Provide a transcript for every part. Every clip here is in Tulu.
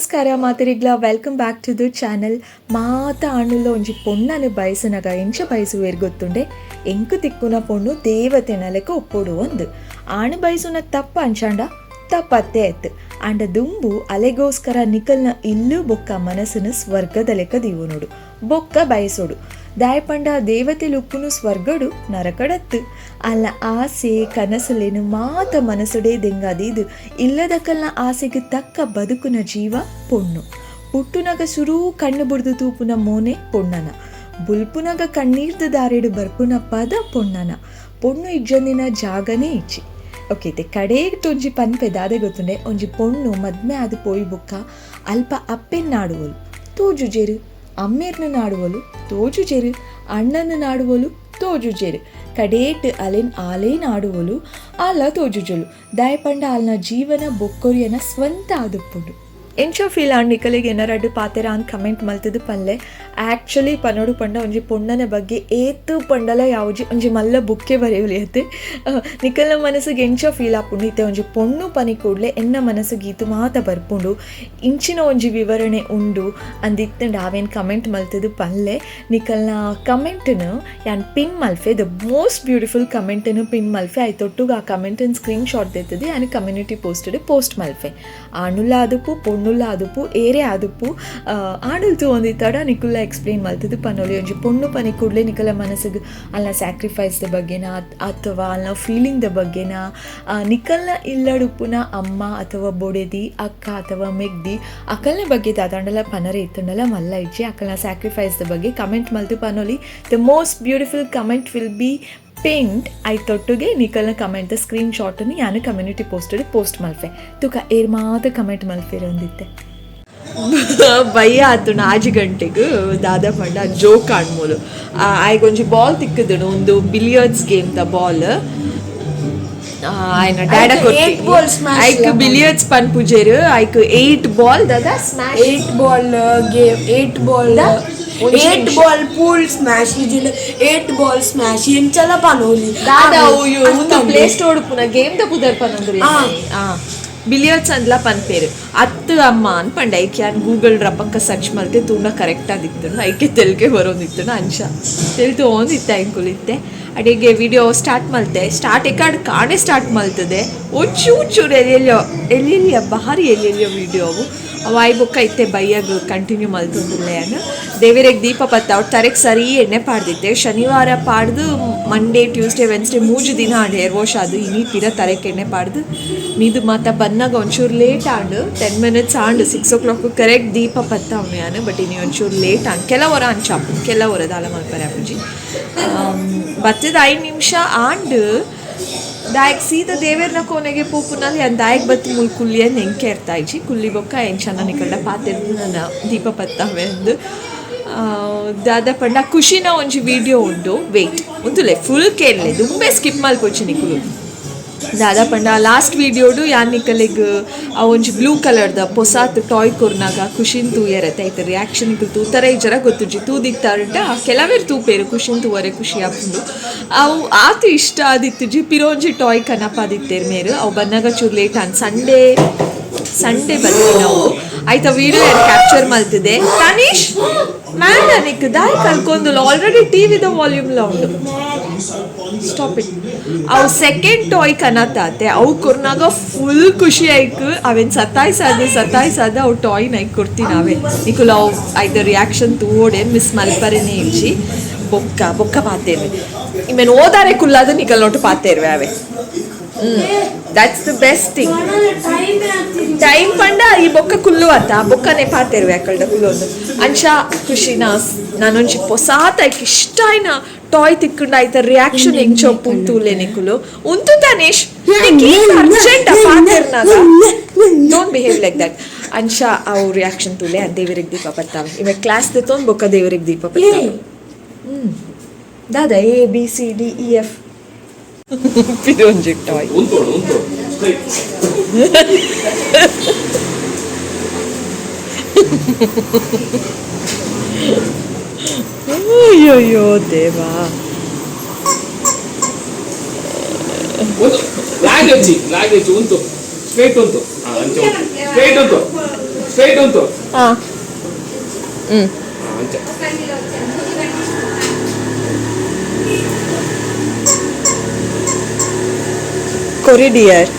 ನಮಸ್ಕಾರ ಮಾತೆರೆಗ್ಲ, welcome back to the channel. ಮಾತ ಆಣುಲ್ಲ ಒಂಜಿ ಪೊಣ್ಣನು ಬಯಸುನಗ ಎಂಚ ಬಯಸುವೇರ್ ಗೊತ್ತುಂಡೆ? ಎಂಕು ತಿಕ್ಕುನ ಪೊಣ್ಣು ದೇವತೆನ ಲೆಕ್ಕ ಒಪ್ಪೊಡು ಅಂದ್. ಆಣು ಬಯಸುನ ತಪ್ಪ ಅಂಚಾಂಡ ತಪ್ಪತ್ತೆ ಆಯ್ತು. ಆಂಡ ದುಂಬು ಅಲೆಗೋಸ್ಕರ ನಿಕಲ್ನ ಇಲ್ಲು ಬೊಕ್ಕ ಮನಸ್ಸುನು ಸ್ವರ್ಗದ ಲೆಕ್ಕ ದೀವೊನೊಡು, ಬೊಕ್ಕ ಬಯಸೋಡು. ದಾಯಪಂಡ ದೇವತೆ ಲುಪ್ಪುನು ಸ್ವರ್ಗಡು, ನರಕಡತ್ತು ಅಲ್ಲ. ಆಸೆ ಕನಸುಲೇನು ಮಾತ ಮನಸ್ಸುಡೇ ದೆಂಗಾದೀದು ಇಲ್ಲದಕಲ್ನ ಆಸೆಗೆ ತಕ್ಕ ಬದುಕುನ ಜೀವ ಪೊಣ್ಣು. ಪುಟ್ಟುನಗ ಸುರೂ ಕಣ್ಣು ಬುಡ್ದು ತೂಪುನ ಮೋನೆ ಪೊಣ್ಣನ, ಬುಲ್ಪುನಗ ಕಣ್ಣೀರ್ದ ದಾರೆಡು ಬರ್ಪುನ ಪದ ಪೊಣ್ಣನ. ಪೊಣ್ಣು ಇಜ್ಜಂದಿನ ಜಾಗನೇ ಇಜ್ಜಿ. ಓಕೆ, ಇತ್ತೆ ಕಡೇಗ್ ಒಂಜಿ ಪನ್ಪೆ, ದಾದೆ ಗೊತ್ತುಂಡೆ? ಒಂಜಿ ಪೊಣ್ಣು ಮದ್ಮೆ ಆದ್ ಪೋಯಿ ಬುಕ್ಕ ಅಲ್ಪ ಅಪ್ಪೆನ್ ನಾಡುವೊಲು, ತೋಜುಜೆರು. ಅಮ್ಮೆರ್ನ ನಾಡುವೊಲು, ತೋಜುಜೆರು. ಅಣ್ಣನ ನಾಡುವೊಲು, ತೋಜುಜೆರು. ಕಡೇಟ್ ಅಲೆನ್ ಆಲೇ ನಾಡುವೊಲು, ಆಲ ತೋಜುಜೊಲು. ದಾಯ ಪಂಡ ಆಲ್ನ ಜೀವನ ಬೊಕ್ಕೊರಿಯನ ಸ್ವಂತ ಆದುಪ್ಪುಂಡು. ಎಂಚ ಫೀಲ್ ಆಂಡ್ ನಿಕಲೆಗ್? ಏನರಡ್ಡು ಪಾತೆರ ಅಂದ್ ಕಮೆಂಟ್ ಮಲ್ತದು ಪಲ್ಲೆ. ಆ್ಯಕ್ಚುಲಿ ಪನೊಡು ಪಂಡ ಒಂಜಿ ಪೊಣ್ಣನ ಬಗ್ಗೆ ಏತ್ ಪಂಡಲ ಯಾವುಜಿ, ಒಂಜಿ ಮಲ್ಲ ಬುಕ್ಕೆ ಬರೆಯೊಲಿ ಅತ್ತೆ. ನಿಕಲ್ನ ಮನಸ್ಸಿಗೆ ಎಂಚ ಫೀಲ್ ಆಪುಂಡು? ಇತ್ತೆ ಒಂಜಿ ಪೊಣ್ಣು ಪನಿ ಕೂಡಲೇ ಎನ್ನ ಮನಸ್ಸಿಗೆ ಈತು ಮಾತ ಬರ್ಪುಂಡು, ಇಂಚಿನ ಒಂಜಿ ವಿವರಣೆ ಉಂಡು ಅಂದಿತ್ತಂಡ ಅವೇನು ಕಮೆಂಟ್ ಮಲ್ತದು ಪಲ್ಲೆ. ನಿಕಲ್ನ ಕಮೆಂಟ್ನು ಯಾನ್ ಪಿನ್ ಮಲ್ಫೆ. The most beautiful ಕಮೆಂಟನ್ನು ಪಿನ್ ಮಲ್ಫೆ. ಐತೊಟ್ಟುಗು ಆ ಕಮೆಂಟನ್ನು ಸ್ಕ್ರೀನ್ ಶಾಟ್ ದೆತ್ತದು ಯಾನ್ ಕಮ್ಯುನಿಟಿ ಪೋಸ್ಟಡ್ ಪೋಸ್ಟ್ ಮಲ್ಫೆ. ಆಣುಲ ಆದುಪ್ಪು, ಪೊಣ್ಣುಲ ಆದುಪ್ಪು, ಏರೇ ಆದುಪ್ಪು, ಆಣುಲ್ ತೂವೊಂದಿತ್ತಡ ನಿಕುಲ್ಲ ಎಕ್ಸ್ಪ್ಲೇನ್ ಮಲ್ತದು ಪನೊಲಿ. ಒಂಜಿ ಪೊಣ್ಣು ಪನಿ ಕೂಡಲೇ ನಿಕಲ ಮನಸ್ಸಿಗೆ ಅಲ್ನ ಸ್ಯಾಕ್ರಿಫೈಸ್ the ಬಗ್ಗೆನ ಅಥವಾ ಅಲ್ನ ಫೀಲಿಂಗ್ the ಬಗ್ಗೆನ, ನಿಕಲ್ನ ಇಲ್ಲಡುಪ್ಪುನ ಅಮ್ಮ ಅಥವಾ ಬೊಡೆದಿ, ಅಕ್ಕ ಅಥವಾ ಮೆಗ್ದಿ ಅಕಲ್ನ ಬಗ್ಗೆ ದಾದಾಂಡಲ ಪನರೆ ಇತ್ತುಂಡಲ ಮಲ್ಲ ಇಜ್ಜಿ. ಅಕಲ್ನ ಸ್ಯಾಕ್ರಿಫೈಸ್ the ಬಗ್ಗೆ ಕಮೆಂಟ್ ಮಲ್ತು ಪನೊಲಿ. The most beautiful comment will be pinned. ಐತೊಟ್ಟುಗೆ ನಿಕಲ್ನ comment screen ಶಾಟನ್ನು ಯಾನು ಕಮ್ಯುನಿಟಿ ಪೋಸ್ಟೆಡ್ ಪೋಸ್ಟ್ ಮಲ್ಫೆ. ತುಕ ಏರ್ ಮಾತ ಕಮೆಂಟ್ ಮಲ್ಫೆರ್ ಅಂದಿತ್ತೆ. ಬಯ್ಯ ಆತುಂಡು, 4 ಗಂಟೆಗೆ. ದಾದ ಪಂಡ ಜೋಕ್ ಆಣ್ಮೂಲು. ಆಯ್ಗೊಂಜಿ ಬಾಲ್ ತಿಕ್ಕುದುಂಡು, ಒಂದು ಬಿಲಿಯರ್ಡ್ಸ್ ಗೇಮ್ the ball. ಆಯ್ನ ಡ್ಯಾಡ eight ball smash. ಐಕ್ ಬಿಲಿಯರ್ಡ್ಸ್ ಪನ್ಪುಜೆರ್, ಐಕ್ ಏಟ್ ಬಾಲ್ ದಾದ smash. Eight ball game, eight ball, eight ball pool smash ಇಜಿಂಡ eight ball smash ಎಂಚಲ ಪನೋಲಿ. ದಾದ ಅವು ಉಂದು ಪ್ಲೇ ಸ್ಟೋರ್ ಪುನ ಗೇಮ್ ದ ಪುದರ್ ಪನೊಂದುಲ್ಲೆ. ಬಿಲಿಯರ್ಡ್ಸ್ ಅಂದ್ಲ ಪನ್ಪೇರು ಅತ್ತು ಅಮ್ಮ ಅನ್ಪಂಡೆ. ಐಕ್ ಯಾನ್ ಗೂಗಲ್ ರಪಕ್ಕ ಸರ್ಚ್ ಮಲ್ತೆ ತೂಂಡ ಕರೆಕ್ಟ್ ಆದಿತ್ತು. ಐಕೆ ತೆಲ್ಕೆ ಬರೋದಿತ್ತು. ಅಂಚ ತೆಲ್ತು ಓಂದಿತ್ತೆ ಎಂಕುಲಿತ್ತೆ. ಅಡಿಗೆ ವಿಡಿಯೋ ಸ್ಟಾರ್ಟ್ ಮಲ್ತೆ. ಸ್ಟಾರ್ಟ್ ಎಕಾಡ್ ಕಾಣೆ ಸ್ಟಾರ್ಟ್ ಮಲ್ತದೆ. ಒಂಚೂರು ಚೂರು ಎಲ್ಲೆಲ್ಲೋ ಎಲ್ಲೆಲ್ಲಿಯ ಭಾರಿ ಎಲ್ಲೆಲ್ಲಿಯೋ ವಿಡಿಯೋ ಅವು. ಅವು ಆಯ್ ಬೊಕ್ಕ ಇತ್ತೆ ಬಯ್ಯಗ್ ಕಂಟಿನ್ಯೂ ಮಲ್ತೊಂದುಲ್ಲೆ ಯಾನ್. ದೇವೆರೆಗ್ ದೀಪ ಪತ್ತ ಅವ್ರು ತರೆಕ್ ಸರಿ ಎಣ್ಣೆ ಪಾಡ್ದಿತ್ತೆ. ಶನಿವಾರ ಪಾಡ್ದು ಮಂಡೇ, ಟ್ಯೂಸ್ಡೇ, ವೆನ್ಸ್ಡೇ 3 ದಿನ ಆಂಡ್ ಹೇರ್ ವಾಶ್ ಅದು. ಇನಿ ಪಿರ ತರೆಕ್ ಎಣ್ಣೆ ಪಾಡ್ದು ಮೀದು ಮಾತ ಬನ್ನಾಗ ಒಂಚೂರು late and, 10 minutes and. 6 O clock correct ದೀಪ ಪತ್ತ ಅವನು ಯಾನು. ಬಟ್ ಇನಿ ಒಂಚೂರು ಲೇಟ್ ಆಂಡ್. ಕೆಲವರ ಅಂಚಾಪು, ಕೆಲವರ ದಾಲ ಮಲ್ಪರೆ ಅಪ್ಪುಜಿ. ಬತ್ತದ 5 ನಿಮಿಷ ಆಂಡ್. ದಾಯಕ್ ಸೀದ ದೇವೇರ್ನ ಕೋನೆಗೆ ಪೋಪುನಲ್ಲಿ ಅನ್ ದಾಯಕ್ ಬತ್ತು ಮುಲ್ ಕುಲ್ಲಿಯನ್ ಎಂಕೆ ಇರ್ತಾ ಇಜ್ಜಿ. ಕುಲ್ಲಿ ಬೊಕ್ಕ ಎಂಚನ ನಿಕಲ್ಡ ಪಾತೆರ್ದು ನನ್ನ ದೀಪ ಪತ್ತಾವೆ ಅಂದು. ದಾದ ಪಂಡ ಖುಷಿನ ಒಂಜಿ ವಿಡಿಯೋ ಉಂಡು. ವೆಯ್ಟ್, ಉಂತುಲೆ, ಫುಲ್ ಕೇಳಲೆ, ದುಂಬೆ ಸ್ಕಿಪ್ ಮಲ್ಪೊಚ್ಚಿ ನಿಕುಲು. ದಾದ ಪಂಡ ಲಾಸ್ಟ್ ವಿಡಿಯೋಡು ಯಾನ್ ನಿಕಲೆಗ್ ಆ ಒಂಜಿ ಬ್ಲೂ ಕಲರ್ದ ಪೊಸಾತ್ ಟಾಯ್ ಕೊರ್ನಾಗ ಖುಷಿನ್ ತೂಯರತ್ತೆ, ಐತ ರಿಯಾಕ್ಷನ್ ನಿಕುಲು ತೂತರ ಜರ ಗೊತ್ತುಜಿ. ತೂದಿತ್ತಾರಟ ಕೆಲವೇರು ತೂಪೇರು, ಖುಷಿನ್ ತೂವರೆ ಖುಷಿ ಆಪುಂಡು. ಅವು ಆತು ಇಷ್ಟ ಆದಿತ್ತುಜಿ. ಪಿರೋಂಜಿ ಟಾಯ್ ಕನಪಾದಿತ್ತೇರ್ ಮೇರು. ಅವು ಬನ್ನಾಗ ಚೂರು ಲೇಟ್ ಆನ್. ಸಂಡೇ ಸಂಡೇ ಬರ್ತೀವಿ ನಾವು. ಆಯ್ತಾ, ವಿಡಿಯೋ ಕ್ಯಾಪ್ಚರ್ ಮಲ್ತಿದೆ. ತನೀಶ್ ಮ್ಯಾಡ ನಿಕ್ ದಾಯ್ ಕಲ್ಕೊಂದುಲ್ಲ? ಆಲ್ರೆಡಿ ಟಿವಿದ ವಾಲ್ಯೂಮ್ಲ ಉಂಡು. Stop it. ಅವು ಸೆಕೆಂಡ್ ಟಾಯ್ ಕನತಾತೆ. ಅವು ಕೊರ್ನಾಗ ಫುಲ್ ಖುಷಿ ಆಯ್ಕು. ಅವೇನು ಸತಾಯ್ಸಾದ ಸತಾಯ್ಸಾದ ಅವು ಟಾಯ್ ನೈಕ್ ಕೊಡ್ತೀನಿ ಅವೇ. ನಿಕುಲು ಅವು ಐತ ರಿಯಾಕ್ಷನ್ ತೂವೋಡೆ, ಮಿಸ್ ಮಲ್ಪರೆನೇ ಇಜ್ಜಿ. ಬೊಕ್ಕ ಬೊಕ್ಕ ಪಾತೇರ್ವೆ. ಇಮೇನ್ ಓದಾರೆ ಕುಲ್ಲಾದ ನಿಕಲ್ ನೋಟು ಪಾತೇರ್ವೆ ಅವೇ. That's the best thing. Time ಪಂಡ ಈ ಬೊಕ್ಕ ಕುಲ್ಲು ಅತ್ತ ಬೊಕ್ಕನೆ ಪಾತೇರ್ವೆ ಅಕ್ಕಲ್ಡ ಕುಲ್ಲೊಂದು. ಅಂಚ ಖುಷಿನ ನಾನೊಂಜಿ ಪೊಸಾತ ಐಕ್ ಇಷ್ಟ ಆಯ್ನ ಟಾಯ್ ತಿಕ್ಕಂಡ ಐತ ರಿಯಾಕ್ಷನ್ ಎಂಚ ತೂಲೆ ನಿಕುಲು. ಉಂತು ತನೇಶ್, urgent ಪಾತೇರ್ನಾಗ? Don't behave like that. ಅಂಚ ಅವು ರಿಯಾಕ್ಷನ್ ತೂಲೆ. ದೇವರಿಗೆ ದೀಪ ಪತ್ತಾವೆ. ಇವಾಗ ಕ್ಲಾಸ್ ತೆತ್ತೊಂದು ಬೊಕ್ಕ ದೇವರಿಗೆ ದೀಪ ಪತ್ತಾವೆ. ದಾದಾ A B C D E F ಪಿರೊಂಜಿ toy. ಉಂತೋಡು ಉಂತೋಡು, ಸ್ಟ್ರೈಟ್. ಅಯ್ಯಯ್ಯೋ ದೇವಾ. ಒಂದು ಲಾಗ್ ಹಚ್ಚಿ, ಲಾಗ್ ಹಚ್ಚಿ. ಉಂಟು, ಸ್ಟ್ರೈಟ್ ಉಂಟು. ಹಾಂ, ಅಂಚೆ ಉಂಟು, ಸ್ಟ್ರೈಟ್ ಉಂಟು. ಸ್ಟ್ರೈಟ್ ಉಂಟು. ಹಾ ಹ್ಮ್. ಅಂಚ. ಕೊರಿಡಿಯರ್.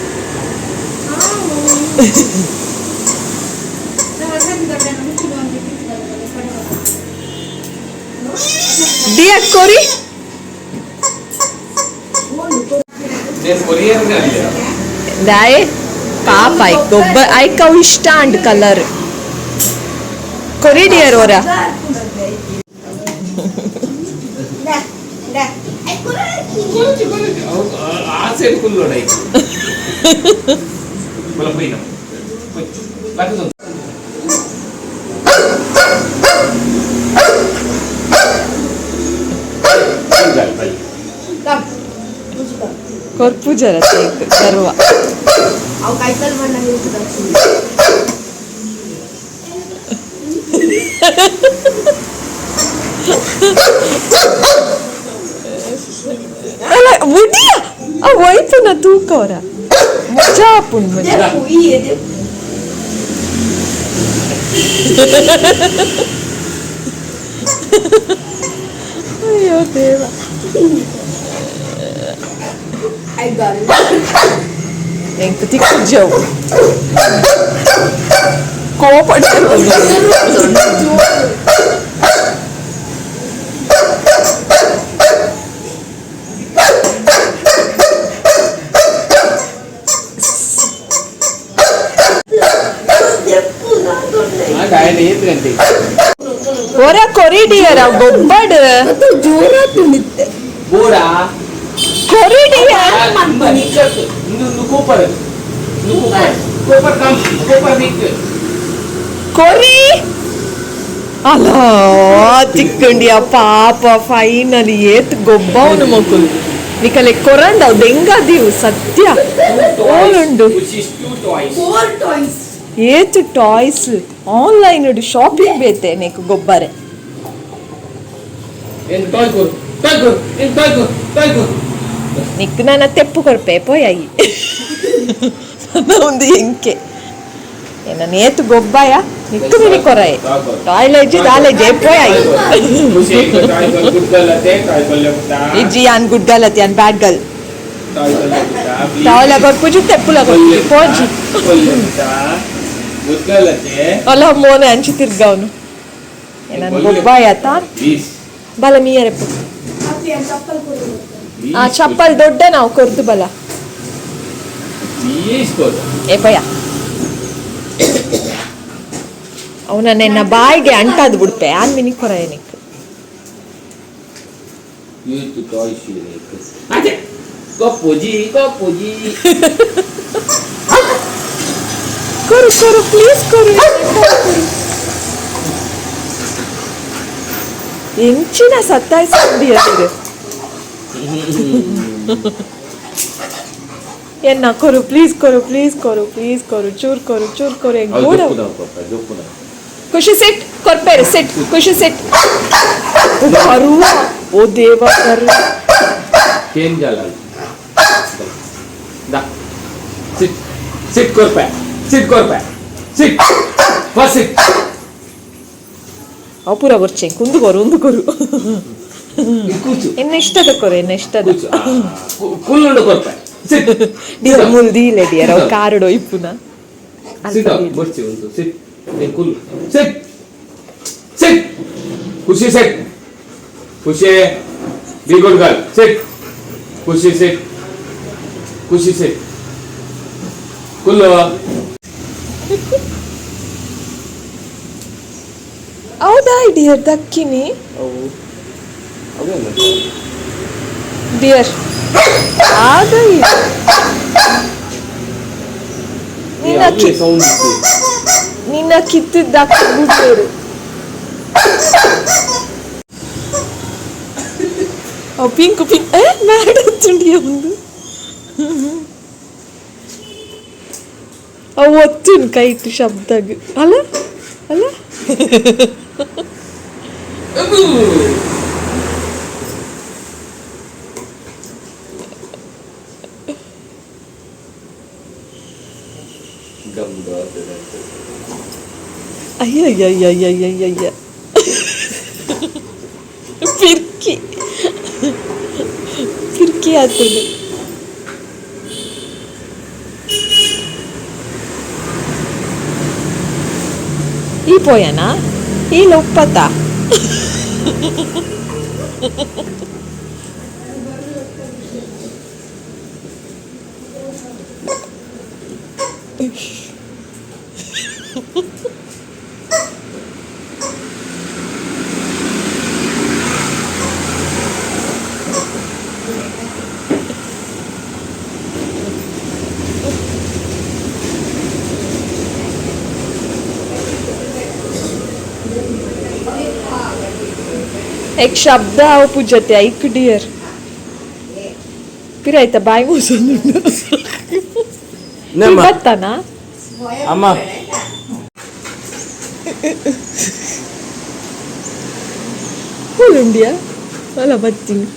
ಡಿಯರ್ ಕೊರಿ. నేను ಕೊರಿಯರ್ ಅಲ್ಲ. ದಾಯೆ ಪಾಪ ಐಕ್ ಗೊಬ್ಬ ಐಕ್ ಅವು ಇಷ್ಟ ಅಂಡ್ ಕಲರ್ ಕೊರಿಡಿಯರ್ ಅವರ. ಆ ಸೈಡ್ ಕುಲ್ಲೋಡ ಬಲ ಪೋಯಿನ ಬರ್ತದೆ. ಕೊರ್ಪು ಜರ ಗರ್ವ. ಅವು ಕೈಕಲ್ ಮಣ್ಣ. ಅಲ್ಲ ಮುಡಿಯ ಆ ವೈಪುನ ತೂಕವರ ಮಜಾ ಆಪುಂಡು ಮಜಾ. ಅಯ್ಯೋ ದೇವ. ಎಂಕ್ ತಿಕ್ಕು ಕೋಪ. ఆయన ಏತ್ ಗಂಟೆ? ಒರ ಕೊರಿಡಿಯರ ಗೊಬ್ಬಡ್. ಜೋರಾತುಂಡಿತ್ತೆ. ಬೋರಾ. ಕೊರಿಡಿಯರ್. ಇಂದು Cooper, Cooper, Cooper come, Cooper ನಿಕ್. ಕೊರಿ ಅಲ್ಲ ತಿಕ್ಕಂಡಿಯ ಪಾಪ. ಫೈನಲಿ ಏತ್ ಗೊಬ್ಬವನು ಮಕ್ಕಳು ನಿಕಲೆ ಕೊರಂಡ ದೆಂಗದಿವು ಸತ್ಯ ಓಲುಂಡು. Two toys. Four toys. ಏತ್ ಟಾಯ್ಸ್ ಆನ್ಲೈನ್ ಶಾಪಿಂಗ್ ಬೇತೆ ನೆಕ್ ಗೊಬ್ಬರೆ. ಏನು ಟಾಯ್ ಕೊರು, ಟಾಯ್ ಕೊರು, ಏನು ಟಾಯ್ ಕೊರು, ಟಾಯ್ ಕೊರು. ನಿಕ್ ನನ್ನ ತೆಪ್ಪು ಕೊರ್ಪೆ ಪೋಯ್ ಒಂದು ಎಂಕೆ ನನ್ನ ಏತ್ ಗೊಬ್ಬಾಯ ನಿಕ್ಕು ಮಿನಿ ಕೊರಾಯೆ ಟಾಯ್ಲೇಜ್ ದಾಲೇಜ್ ಪೋಯ್. ಖುಷಿ ಟಾಯ್ ಕೊರು, ಗುಡ್ ಗರ್ಲ್ ಅತ್ತೆ, ಟಾಯ್ ಕೊಲ್ಲೆ ಪುಟ್ಟ. ಇಜ್ಜಿ ಯಾನ್ ಗುಡ್ ಗರ್ಲ್ ಅತ್ತೆ, ಯಾನ್ ಬ್ಯಾಡ್ ಗರ್ಲ್. ಟಾಯ್ ಕೊಲ್ಲೆ ಪುಟ್ಟ. ಟಾಯ್ಲ ಕೊರ್ಪುಜಿ, ತೆಪ್ಪುಲ ಕೊರ್ಪುಜಿ ಪೋಜಿ. ಕೊಲ್ಲೆ ಪುಟ್ಟ, ಗುಡ್ ಗರ್ಲ್ ಅತ್ತೆ. ಅಲ್ಲ ಮೋನೆ ಅಂಚಿ ತಿರ್ಗವನು ನನ್ನ ಗೊಬ್ಬಾಯ ತಾನ್. ಪ್ಲೀಸ್. ಬಲ ಮೀಯರೆಪ್ಪು. ಚಪ್ಪಲ್ ಕೊಡು. ಆ ಚಪ್ಪಲ್ ದೊಡ್ಡ ನಾವು ಕೊರ್ದು ಬಲ. ಪ್ಲೀಸ್ ಕೊರು. ಏ ಪಯ್ಯ ಅವನ ನಿನ್ನ ಬಾಯಿಗೆ ಅಂಟಾದ್ ಬಿಡ್ಪೆ ಆನ್ ಮಿನಿ ಕೊರಾಯ ನಿಕ್. ಏತ್ ಟಾಯ್ಸ್ ಇದೆ ಅದೇ ಕಪ್ಪುಜಿ ಕಪ್ಪುಜಿ. ಕೊರು ಕೊರು ಪ್ಲೀಸ್ ಕೊರು. ಎಂಚಿನ ಸತ್ತಾಯಿಸ್ ಎನ್ನ ಕೊರು ಪ್ಲೀಸ್ ಕೊರು ಪ್ಲೀಸ್ ಕೊರು ಪ್ಲೀಸ್ ಕೊರು ಚೂರ್ ಕೊರು ಚೂರ್ ಕೊರು ಗೂಡ. ಖುಷಿ ಸೆಟ್ ಕೊರ್ಪೇರು ಸೆಟ್ ಖುಷಿ ಸೆಟ್ ಕರುವ ಓ ದೇವ ಕರು. ಚೇಂಜ್ ಅಲ್ಲ ದಾ ಸಿಟ್ ಸಿಟ್ ಕೊರ್ಪೆ ಸಿಟ್ ಕೊರ್ಪೆ ಸಿಟ್ ಫಸ್ಟ್ ಸಿಟ್. ಅವು ಪೂರ ಬೊರ್ಚೆ ಕುಂದು ಕೊರು ಒಂದು ಕೊರು. ಕೂಚು. ಎನ್ನ ಇಷ್ಟದ ಕೊರು ಎನ್ನ ಇಷ್ಟದ. ಕೂಚು ಕುಲ್ಲುಂಡು ಕೊರ್ಪೆ ಸಿಟ್. ಡಿಯರ್ ಮುಲ್ದೀಲೆ ಡಿಯರ್ ಅವು ಕಾರುಡು ಇಪ್ಪುನ. ಸಿಟ್ ಬೊರ್ಚಿ ಒಂದು ಸಿಟ್ ನೀನ್ ಕುಲ್ಲು ಸಿಟ್ ಸಿಟ್ ಖುಷಿ sit Khushi be good girl sit Khushi sit Khushi sit Kullu. ಹೌದಾ ಡಿಯರ್ ದಕ್ಕಿನಿ. ಅವು ಅವೇನು? ಡಿಯರ್ ಆದ ನಿನ್ನ ಸೌಂಡ್. ನಿನ್ನ ಕಿತ್ತಿದ್ದಕ್ಕೆ ಬಿಡ್ಬೇರು. ಓ ಪಿಂಕ್ ಪಿಂಕ್ ಏ ಮ್ಯಾಡ್ ತುಂಡಿ ಒಂದು ಅವು ಒತ್ತುನ್ ಕೈಟ್ ಶಬ್ದಗ್ ಅಲ್ಲ ಅಲ್ಲ. ಗಮ್. ಅಯ್ಯಯ್ಯಯ್ಯಯ್ಯಯ್ಯಯ್ಯ ಪಿರ್ಕಿ ಪಿರ್ಕಿ ಆತುಂಡು. ಈ ಪೋಯನಾ ಈ ಲೊಪ್ಪತ एक शब्द हांव पुजते ऐक डियर ಪಿರಾಯ್ತ ಬಾಯಿ ಮೂಸೊಂದುಂಡು. ನಮ್ಮ ಬತ್ತಾನಾ? ಅಮ್ಮ. ಹುಲ್ಲುಂಡಿಯಾ ಅಲ್ಲ ಬತ್ತೀನಿ.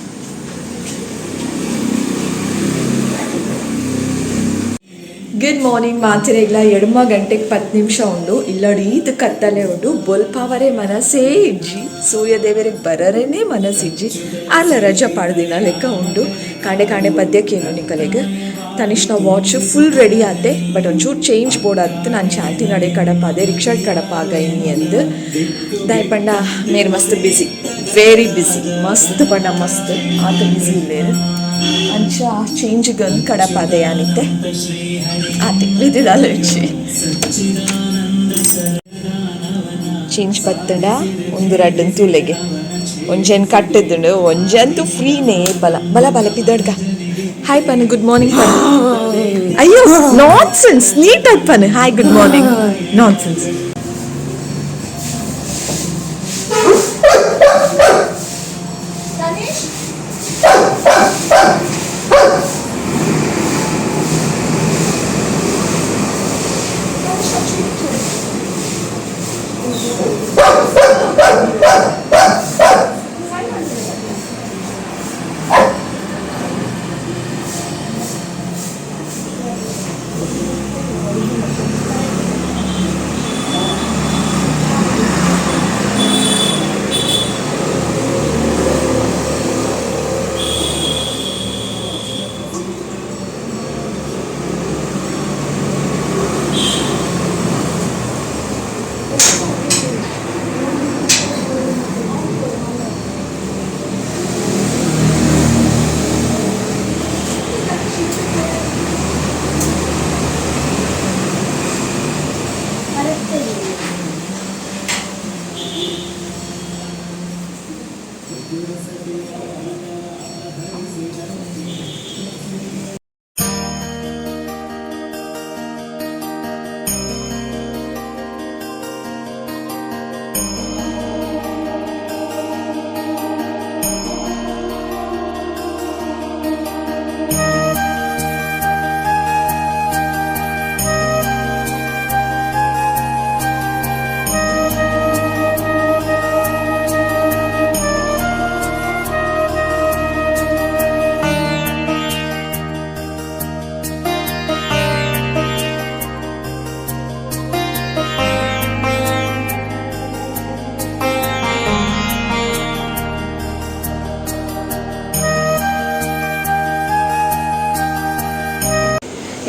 Good morning ಮಾತಿರೆಗ್ಲ. ಎಡ್ಮ ಗಂಟೆಗೆ 10 ನಿಮಿಷ ಉಂಡು. ಇಲ್ಲಡೀತ್ ಕತ್ತಲೆ ಉಂಡು. ಬೊಲ್ಪಾವರೆ ಮನಸ್ಸೇ ಇಜ್ಜಿ, ಸೂರ್ಯದೇವರಿಗೆ ಬರರೇನೆ ಮನಸ್ಸಿಜ್ಜಿ. ಅಲ್ಲ ರಜಾ ಪಾಡ್ದಿನ ಲೆಕ್ಕ ಉಂಡು. ಕಾಂಡೆ ಕಾಂಡೆ ಪದ್ಯಕ್ಕೇನು ನಿಕಲೆಗ್ ತನಿಷ್ನ ವಾಚ್ ಫುಲ್ ರೆಡಿ ಆತೆ. ಬಟ್ ಒಂಚೂರು ಚೇಂಜ್ ಬೋರ್ಡ್ ಆತು. ನಾನು ಚಾಲ್ತಿ ನಡೆ ಕಡಪಾದೆ, ರಿಕ್ಷಾಡ್ ಕಡಪಾಗ ಇನ್ನಿ ಅಂದ್ ದಾಯ್ ಪಂಡ ಮೇರ್ ಮಸ್ತ್ ಬಿಸಿ, ವೆರಿ ಬಿಸಿ, ಮಸ್ತ್ ಪಂಡ ಮಸ್ತ್ ಆತ ಬಿಸಿ ಇಲ್ಲೇರು. ಅಂಚ ಚೇಂಜ್ ಗನ್ ಕಡಪಾದೆ ಯಾನಿತ್ತೆ ಆತೆ ವಿದಿದಾಲೋಚಿ ಚೇಂಜ್ ಬತ್ತಂಡ ಒಂದು ರಡ್ಡನ್ ತೂಲೆಗೆ ಒಂಜೆನ್ ಕಟ್ಟಿದ್ದುಂಡು, ಒಂಜಂತೂ ಫ್ರೀನೇ. ಬಲ ಬಲ ಬಲ ಪಿದಡ್ಗ. ಹಾಯ್ ಪನ್, ಗುಡ್ ಮಾರ್ನಿಂಗ್ ಪನ್. ಅಯ್ಯೋ ನಾನ್ ಸೆನ್ಸ್, ನೀಟಾಗಿ ಪನ್. Hi, good morning. Nonsense.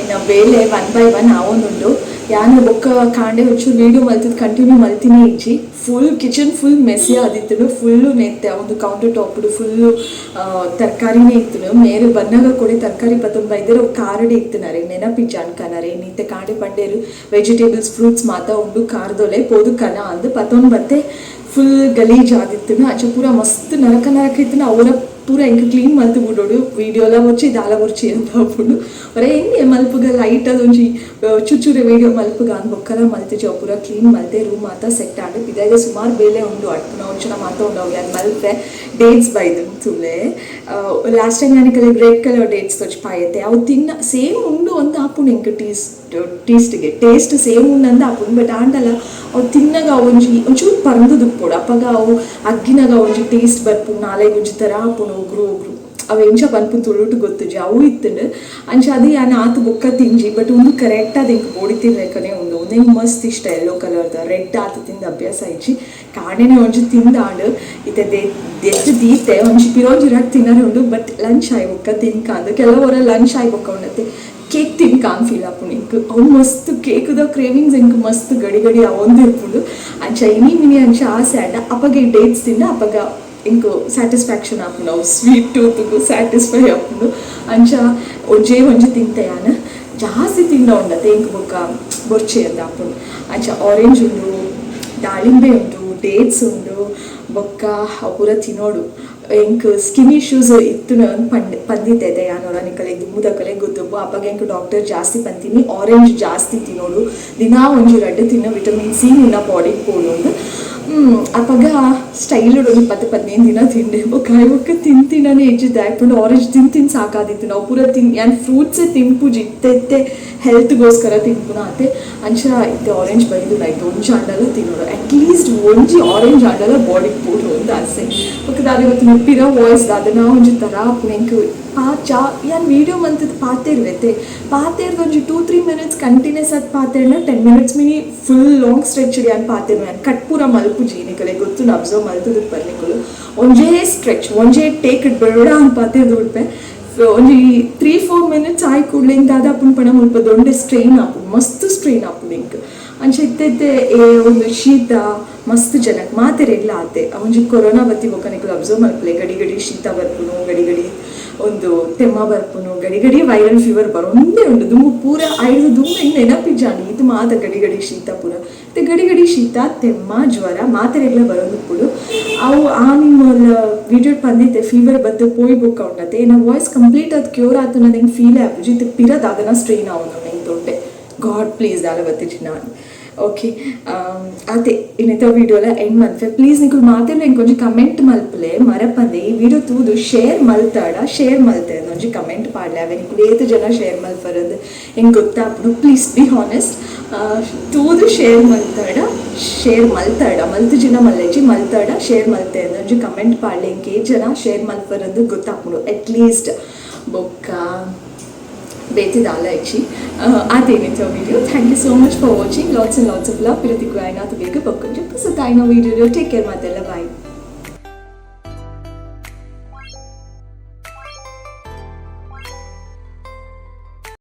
ಇನ್ನು ಬೇಲೆ ಒನ್ ಬೈ ಒನ್ ಆವೊಂದುಂಡು. ಯಾನು ಬೊಕ್ಕ ಕಾಂಡೆ ಒಂಚೂರು ವೀಡಿಯೋ ಮಲ್ತಿದ್ದು ಕಂಟಿನ್ಯೂ ಮಲ್ತಿನೇ ಇಜ್ಜಿ. ಫುಲ್ ಕಿಚನ್ ಫುಲ್ ಮೆಸ್ಸಿ ಆದಿತ್ತುಂಡು. ಫುಲ್ಲು ನೆತ್ತೆ ಒಂದು ಕೌಂಟರ್ ಟಾಪ್ಡು ಫುಲ್ಲು ತರಕಾರಿನೇ ಇತ್ತುಂಡು. ಮೇರು ಬನ್ನಾಗ ಕೊಡಿ ತರಕಾರಿ ಪತ್ತೊಂದು ಬೈದರೆ ಕಾರಡೆ ಇತ್ತುನಾರೆ ನೆನಪಿಜ್ಜಿ ಅನ್ಕನಾರೆ. ನಿತ್ತೆ ಕಾಂಡೆ ಪಂಡೇರು ವೆಜಿಟೇಬಲ್ಸ್ ಫ್ರೂಟ್ಸ್ ಮಾತ ಉಂಡು ಕಾರ್ದೊಲೆ ಪೋದು ಕನ ಅಂದು ಪತ್ತೊಂದು ಬತ್ತೆ ಫುಲ್ ಗಲೀಜ್ ಆದಿತ್ತುಂಡು. ಅಂಚ ಪೂರ ಮಸ್ತ್ ನರಕ ನರಕ ಇತ್ತುಂಡು. ಅವರ ಪೂರ ಎಂಕ್ ಕ್ಲೀನ್ ಮಲ್ತ್ ಬುಡೋಡು. ವೀಡಿಯೋಲ ಬೊರ್ಚಿ ದಾಲ ಬೊರ್ಚಿ ಅಂತ ಅಪ್ಪುಂಡು. ಒರೆ ಎಂಗೆ ಮಲ್ಪುಗ ಲೈಟ್ ಅದೊಂಜಿ ಚುಚ್ಚುರೆ ವೀಡಿಯೋ ಮಲ್ಪುಗ ಅಂದ್ ಬೊಕ್ಕಲ ಮಲ್ತಿಜಿ. ಅವು ಪೂರ ಕ್ಲೀನ್ ಮಲ್ತೆ ರೂಮ್ ಮಾತ ಸೆಟ್ ಆಂಡ್. ಪಿದಾಯ್ದ ಸುಮಾರು ಬೇಲೆ ಉಂಡು. ಅಟ್ಪುನ ಒಂಚಿನ ಮಾತ ಉಂಡು. ಅವು ಯಾನ್ ಮಲ್ಪೆ ಡೇಟ್ಸ್ ಬೈದು ತೂಲೆ. ಲಾಸ್ಟ್ ಟೈಮ್ ಯಾನ್ ಕಲೆ ರೆಡ್ ಕಲರ್ ಡೇಟ್ಸ್ ತೊಜ್ ಪಾಯತೆ. ಅವು ತಿನ್ನ ಸೇಮ್ ಉಂಡು ಒಂದು ಆಪುಂಡು ಎಂಕ್ ಟೇಸ್ಟ್ಗೆ ಟೇಸ್ಟ್ ಸೇಮ್ ಉಂಡು ಆಪುಂಡು. ಬಟ್ ಆಂಡಲ ಅವು ತಿನ್ನಗ ಒಂಜಿ ಒಂಚೂರು ಪರ್ಂದು ದುಪ್ಪೊಡು. ಅಪಗ ಅವು ಅಗ್ಗಿನಾಗ ಒಂಜಿ ಟೇಸ್ಟ್ ಬರ್ಪುಂಡು. ನಾಲೆಗ್ ಒಂಜಿ ಥರ ಆಪುಂಡು. ಒಗ್ರು ಒಗ್ರು ಅವು ಎಂಚ ಪನ್ಪುಂಡು ತುಳುಟು ಗೊತ್ತುಜಿ. ಅವು ಇತ್ತುಂಡು. ಅಂಚ ಅದು ಯಾನ್ ಆತ್ ಬೊಕ್ಕ ತಿಂಜಿ. ಬಟ್ ಉಂದು ಕರೆಕ್ಟ್ ಆದ್ ಎಂಕ್ ಬೋಡಿತ್ತಿನ ಲೆಕ್ಕನೆ ಉಂಡು. ಉಂದೆಂಗ್ ಮಸ್ತ್ ಇಷ್ಟ ಯೆಲ್ಲೋ ಕಲರ್ದ. ರೆಡ್ ಆತ್ ತಿಂದ ಅಭ್ಯಾಸ ಇಜ್ಜಿ. ಕಾಂಡೆನೆ ಒಂಜಿ ತಿಂದಾಂಡ್, ಇತ್ತೆ ದೆತ್ತ್ ದೀತೆ. ಒಂಜಿ ಪಿರೊಂಜಿ ರಡ್ಡ್ ತಿನ್ನರೆ ಉಂಡು, ಬಟ್ ಲಂಚ್ ಆಯಿ ಬೊಕ್ಕ ತಿನ್ಕಾಂದ್. ಕೆಲವೊರ ಲಂಚ್ ಆಯಿ ಬೊಕ್ಕ ಉಂಡತೆ ಕೇಕ್ ತಿನ್ಕಾಂದ್ ಫೀಲ್ ಆಪುಂಡು ಎಂಕ್. ಅವು ಮಸ್ತ್ ಕೇಕ್ದ ಕ್ರೇವಿಂಗ್ಸ್ ಎಂಕ್ ಮಸ್ತ್ ಗಡಿ ಗಡಿ ಅವೊಂದು ಇಪ್ಪುಂಡು. ಅಂಚ ಇನಿ ಮಿನಿ ಅಂಚ ಆಸೆ ಆಂಡ ಅಪಗ ಈ ಡೇಟ್ಸ್ ತಿಂಡ ಅಪಗ ಎಂಕ್ ಸ್ಯಾಟಿಸ್ಫ್ಯಾಕ್ಷನ್ ಆಪುಂಡು. ಅವು ಸ್ವೀಟ್ ಟೂತ್ಗೂ ಸ್ಯಾಟಿಸ್ಫೈ ಆಪುಂಡು. ಅಂಚ ಒಂಜೇ ಒಂಜಿ ತಿಂತೆ ಯಾನ್. ಜಾಸ್ತಿ ತಿಂಡ ಉಂಡತೆ ಎಂಕ್ ಬೊಕ್ಕ ಬೊರ್ಚಿ ಅಂದ್ ಆಪುಂಡು. ಅಂಚ ಆರೆಂಜ್ ಉಂಡು, ದಾಳಿಂಬೆ ಉಂಡು, ಡೇಟ್ಸ್ ಉಂಡು, ಬೊಕ್ಕ ಅವು ಪೂರ ತಿನೋಡು. ಎಂಕ್ ಸ್ಕಿನ್ ಇಶ್ಯೂಸ್ ಇತ್ತುನ ಪಂದಿತ್ತೆ ಯಾನೊರ ನಿಕಲೆಗ್ ದುಂಬುದಕಲೆಗ್ ಗೊತ್ತುಪ್ಪು. ಅಪಗ ಎಂಕ್ ಡಾಕ್ಟರ್ ಜಾಸ್ತಿ ಪಂತೀನಿ, ಆರೆಂಜ್ ಜಾಸ್ತಿ ತಿನೋಡು, ದಿನಾ ಒಂಜಿ ರಡ್ಡ್ ತಿನ್ನ, ವಿಟಮಿನ್ ಸಿ ನಿನ್ನ ಬಾಡಿಗೆ ಪೋಡು ಅಂದ್. ಅಪಗ ಸ್ಟೈಲ್ ಒಂಜಿ 10-15 ದಿನ ತಿಂಡೆ. ಬೊಕ್ಕ ಆಯ್ ಬೊಕ್ಕ ತಿಂತಿನನೇ ಇಜ್ಜಿ. ದಾಯೆ ಆರೆಂಜ್ ತಿನ್ ತಿನ್ ಸಾಕಾದಿತ್ತು. ನಾವು ಪೂರ ತಿನ್ ಯಾನ್ ಫ್ರೂಟ್ಸೇ ತಿನ್ಪುಜಿ ಇತ್ತೆ. ಇತ್ತೆ ಹೆಲ್ತ್ಗೋಸ್ಕರ ತಿನ್ಪುನ ಅತ್ತೆ. ಅಂಚ ಇತ್ತೆ ಆರೆಂಜ್ ಬೈದು ಆಯ್ತು. ಒಂಜಿ ಆಂಡಲ ತಿನ್ನೋಡು, ಅಟ್ಲೀಸ್ಟ್ ಒಂಜಿ ಆರೆಂಜ್ ಆಂಡಲ ಬಾಡಿಗೆ ಪೋಡು ಅಂದ್ ಆಸೆ. ಬೊಕ್ಕ ದಾದ ಗೊತ್ತುಂಡು, ಪಿರ ವಾಯ್ಸ್ ದಾದ ನಾ ಒಂಜಿ ತರ ಆಪುಂಡು ಎಂಕ್. ಪಾ ಚಾ ಯಾನ್ ವೀಡಿಯೋ ಮಂತದ್ ಪಾತೆರ್ವೆತೆ, ಪಾತೆರ್ದ್ ಒಂಜಿ 2-3 ಮಿನಿಟ್ಸ್ ಕಂಟಿನ್ಯೂಸ್ ಆದ್ ಪಾತೆರ್ನ, 10 minutes mini full long stretch ಯಾನ್ ಪಾತೆರ್ವೆ. ಯಾನ್ ಕಟ್ ಪೂರ ಮಲ್ಪುಜಿ. ನಿಕಲೆಗ್ ಗೊತ್ತುಂಡು, ಅಬ್ಸರ್ವ್ ಮಲ್ತುದುಪ್ಪರ್ ನಿಕುಲು. ಒಂಜೇ ಸ್ಟ್ರೆಚ್, ಒಂಜೇ ಟೇಕ್ it ಬೇಡ ಅಂದ್ ಪಾತೆರ್ದ್ ಉಡ್ಪೆ. ಒಂಜಿ 3-4 ಮಿನಿಟ್ಸ್ ಆಯ್ ಕೂಡ್ಲೆ ಎಂಕ್ ದಾದ ಆಪುಂಡು ಪಂಡ ಮುಲ್ಪ ದೊಂಡೆ ಸ್ಟ್ರೈನ್ ಆಪುಂಡು, ಮಸ್ತ್ ಸ್ಟ್ರೈನ್ ಆಪುಂಡು ಎಂಕ್. ಅಂಚ ಇತ್ತೆ ಇತ್ತೆ ಒಂದು ಶೀತ ಮಸ್ತ್ ಜನಕ್ ಮಾತೆರೆಗ್ಲ ಆತೆ. ಒಂಜಿ ಕೊರೋನಾ ಬತ್ತಿ ಬೊಕ್ಕ ನಿಕುಲು ಅಬ್ಸರ್ವ್ ಮಲ್ಪುಲೆ, ಗಡಿ ಗಡಿ ಶೀತ ಬರ್ಪುನು, ಗಡಿ ಗಡಿ ಒಂದು ತೆಮ್ಮ ಬರ್ಪುನು, ಗಡಿ ಗಡಿ ವೈರಲ್ ಫೀವರ್ ಬರೊಂದೇ ಉಂಡು. ದುಂಬು ಪೂರ ಐದು ದುಂಬು ಎಂಕ್ ನೆನಪಿಜ್ಜಾಂಡ್ ಈತ್ ಮಾತ ಗಡಿ ಗಡಿ ಶೀತ ಪೂರ. ಇತ್ತೆ ಗಡಿ ಗಡಿ ಶೀತ, ತೆಮ್ಮ, ಜ್ವರ ಮಾತೆರೆಗ್ಲ ಬರೊಂದುಪ್ಪುಂಡು. ಅವು ಆ ನಿಮ್ಮ ವೀಡಿಯೋ ಪಂದಿತ್ತೆ, ಫೀವರ್ ಬತ್ತು ಪೋಯ್ ಬೊಕ್ಕ ಉಂಡತೆ ಎನ್ನ ವಾಯ್ಸ್ ಕಂಪ್ಲೀಟ್ ಅದು ಕ್ಯೂರ್ ಆತುನ ಎಂಕ್ ಫೀಲ್ ಆಪುಜಿ. ಇತ್ತೆ ಪಿರ ದಾದನ ಸ್ಟ್ರೈನ್ ಆವೊಂದುಂಡು ಎಂಕ್ ದೊಡ್ಡೆ. ಗಾಡ್ ಪ್ಲೀಸ್ ದಾಲ ಬತ್ತಿಜಿ ನಾನು. ಓಕೆ, ಅದೇ ಇನ್ನಿತ ವೀಡಿಯೋಲ ಎಂಡ್ ಮಲ್ಪೆ. ಪ್ಲೀಸ್ ನಿಕುಲು ಮಾತೆರ್ಲ ಎಂಕ್ ಒಂಜಿ ಕಮೆಂಟ್ ಮಲ್ಪಲೆ ಮರಪಂದೆ. ಈ ವಿಡಿಯೋ ತೂದು ಶೇರ್ ಮಲ್ತಾಡ, ಶೇರ್ ಮಲ್ತೆ ಒಂಜಿ ಕಮೆಂಟ್ ಪಾಡ್ಲೆ. ಅವೆ ನಿಕುಲು ಏತ್ ಜನ ಶೇರ್ ಮಲ್ಪರದು ಎಂಕ್ ಗೊತ್ತಾಪುಂಡು. Please be honest. ತೂದು ಶೇರ್ ಮಲ್ತಾಡ, ಶೇರ್ ಮಲ್ತಾಡ, ಮಲ್ತು ಜನ ಮಲ್ಲೆಜಿ, ಮಲ್ತಾಡ ಶೇರ್ ಮಲ್ತೆ ಒಂಜಿ ಕಮೆಂಟ್ ಪಾಡ್ಲೆ. ಎಂಕ್ ಏತ್ ಜನ ಶೇರ್ ಮಲ್ಪರದು ಗೊತ್ತಾಪುಂಡು ಅಟ್ಲೀಸ್ಟ್. ಬೊಕ್ಕ ಬೇತೆ ದಾಲ ಇಜ್ಜಿ. ಅದೇನಿತ್ತು video. Thank you so much for watching. Lots and lots of love. ಪಿರತಿಕ್ಕು ಆಯ್ನಾತು ಬೇಗ ಬೊಕ್ಕೊಂಜಿ ಪೊಸತಾಯಿನ ವಿಡಿಯೋ. ಟೇಕ್ ಕೇರ್ ಮಾತೆಲ್ಲ. ಬಾಯ್.